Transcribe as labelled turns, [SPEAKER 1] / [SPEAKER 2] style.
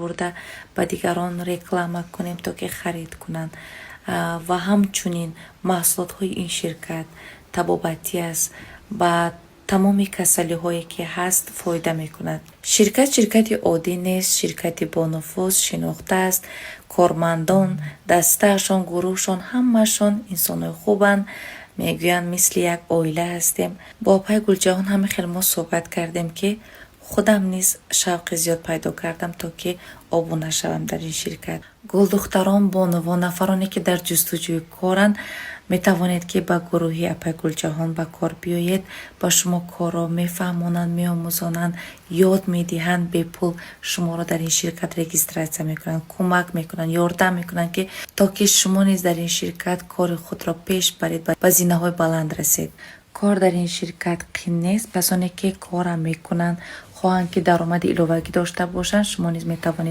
[SPEAKER 1] бурда, ба дигарон реклама кунем, то ки харид кунанд. Ва ҳамчунин маҳсулотҳои ин ширкат табобатӣ аст, ба тамоми касалиҳое ки ҳаст, фоида мекунад. Ширкат ширкати оддӣ нест, ширкати бонуфуз, шинохта аст. Кормандон, дастаашон, гурӯҳшон ҳамаашон инсонҳои хубанд. Мегӯянд, мисли як оила ҳастем. Бо апаи Гулҷаҳон ҳамин хел мо суҳбат кардем, ки худам низ шавқи зиёд пайдо кардам, то ки обуна шавам дар ин ширкат. Гулдухтарон, бонувон, нафароне ки дар ҷустуҷӯи коранд, метавонед, ки ба гурӯҳи апаи Гулҷаҳон ба кор биёед. Ба шумо корро мефаҳмонанд, меомӯзонанд, ёд медиҳанд, бепул шуморо дар ин ширкат регистрация мекунанд, кӯмак мекунанд, ёрдам мекунанд, ки то ки шумо низ дар ин ширкат кори худро пеш баред, ба зинаҳои баланд расед. Кор дар ин ширкат қин нест. Касоне ки корам мекунанд, хоҳанд, ки даромади иловагӣ дошта бошанд, шумо низ метавонед.